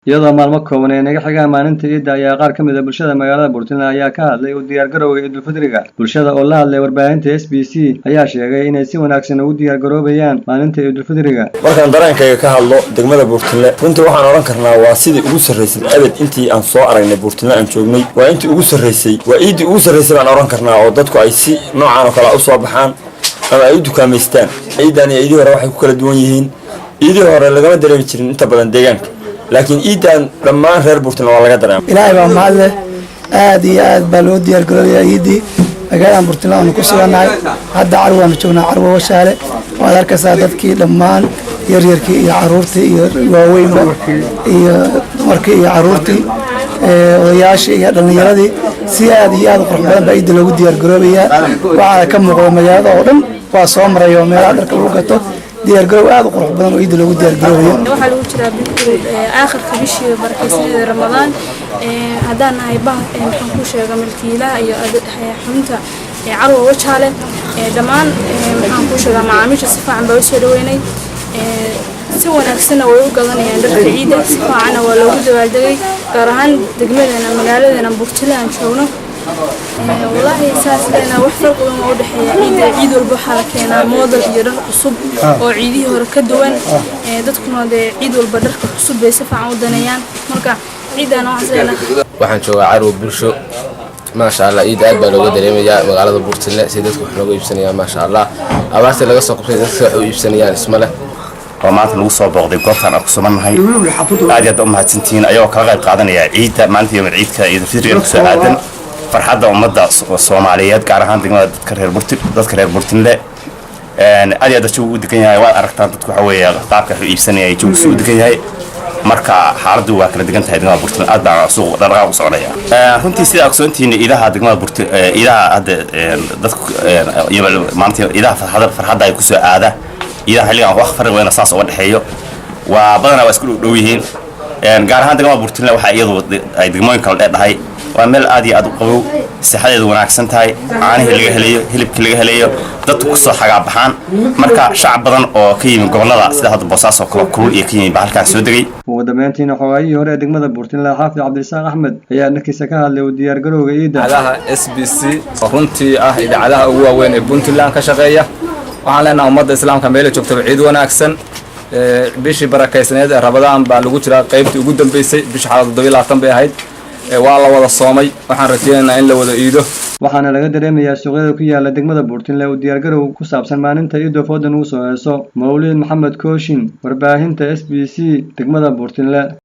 Iyadoo maalmo kooban ee naga xigaan maalinta ciidda ayaa qaar ka mid ah bulshada magaalada Buurtinle ayaa ka hadlay u diyaargarowga Ciidulfidriga. Bulshada oo la hadlay warbaahinta SBC ayaa sheegay inay si wanaagsan ugu diyaargaroobayaan maalinta Ciidulfidriga. Markaan dareenkayga ka hadlo degmada Buurtinle, runtii waxaan odhan karnaa waa sidii ugu sarraysay abad intii aan soo aragnay Buurtinle aan joognay. Waa intii ugu sarraysay, waa ciiddii ugu sarraysay baan odhan karnaa, oo dadku ay si noocaan oo kale u soo baxaan ama ay u dukaamaystaan. Ciidan iyo ciidii hore waxay ku kala duwan yihiin, ciidii hore lagama dareemi jirin inta badan deegaanka, laakiin ciidan dhammaan reer Buurtinle waa laga dareema. Ilaahay baa mahad leh. Aad iyo aad baa loo diyaargaroobayaa ciiddii. Magaaladan Buurtinle aanu ku sugannahay hadda, Carwo aanu joognaa, Carwo Washaale. Waad arkaysaa dadkii dhammaan, yaryarkii iyo caruurtii iyo waaweynba iyo dumarkii iyo caruurtii, odayaashii iyo dhallinyaradii. Si aad iyo aad u qurux badan baa ciidda loogu diyaargaroobayaa. Waxaana ka muuqda magaalada oo dhan, waa soo maray oo meelaha dharka lagu gato, diyaargaroow aad u qurux badan oo ciidda loogu diyaargaroobayo. Waxaa lagu jiraa aakhirka bishii barakeysaneeda Ramadaan. Haddaan nahay bah, maxaan ku sheega, milkiilaha iyo xubinta Carwa Wajaale, dhammaan, maxaan ku sheegaa, macaamiisha si fiican baa usoo dhaweynay. Si wanaagsanna way u gadanayaan dharka ciidda, si fiicanna waa loogu dabaaldegay, gaar ahaan degmadana, magaaladeena Buurtile aan joogno. Wallaahi saas leena, wax farqi weyn waa u dhexeeya ciidda. Ciid walba waxaa la keenaa model iyo dhar cusub oo ciidihii hore ka duwan. Dadkuna dee ciid walba dharka cusub bay si fiican u daneeyaan. Marka ciidana waxaan leenahay. Waxaan joogaa Carwo Bulsho. Maasha Allah, ciidda aad baa looga dareemayaa magaalada Buurtinle, si dadku wax looga iibsanayaa. Maasha Allah, abaartii laga soo qabtay, dadka wax u iibsanayaan isma leh. Oo maanta lagu soo booqday goobtaan aan ku sugannahay, aad iyo aad u mahadsantihiin, ayagoo kala qayb qaadanaya ciidda maalinta yawmul ciidka, Ciidulfidriga kusoo aadan, farxadda ummadda Soomaaliyeed, gaar ahaan degmada dadka reer Burtinle. Aad iyo aad jawigu u degan yahay. Waad aragtaan dadku waxa weeye qaabka wax u iibsanaya, jawigu u degan yahay. Marka xaaladdu waa kala degan tahay degmada Burtinle, aad baa suuq dhaqdhaqaaq u soconaya. Runtii sida ogsoontihiin, iidaha degmada Burti, iidaha hadda dadku iyo maalinta iidaha farxadda ay kusoo aada, iidaha xilligan wax farqi weyn saas uga dhexeeyo waa badanaa waa isku dhow yihiin. Gaar ahaan degmada Burtinle waxaa iyadu ay degmooyin kale dheedhahay, waa meel aad iyo aad u qabow, sixadeedu wanaagsan tahay, caanihii laga helayo, hilibkii laga helayo, dadku kusoo xagaa baxaan. Marka shacab badan oo ka yimi gobollada sida hadda Boosaaso kale kulul iyo ka yimi baa halkaan soo degay. Ugu dambeyntiina, xogaayihii hore ee degmada Buurtinle, Xaafid Cabdirasaaq Axmed, ayaa dhankiisa ka hadlay u diyaargarowga ciidda. Idaacadaha SBC oo runtii ah idaacadaha ugu waaweyn ee Puntland ka shaqeeya, waxaan leenahay ummadda Islaamka meela joogtaba ciid wanaagsan. Bishii barakaysaneed ee Ramadaan baa lagu jiraa, qaybtii ugu dambeysay. Bisha xalad 27 bay ahayd, waa la wada soomay. Waxaan rajeynaynaa in la wada iido. Waxaana laga dareemayaa suuqyada ku yaala degmada Buurtinle u diyaargarow ku saabsan maalinta ciidda fooda ugu soo heeso. Mawlid Maxamed Kooshin, warbaahinta SBC, degmada Buurtinle.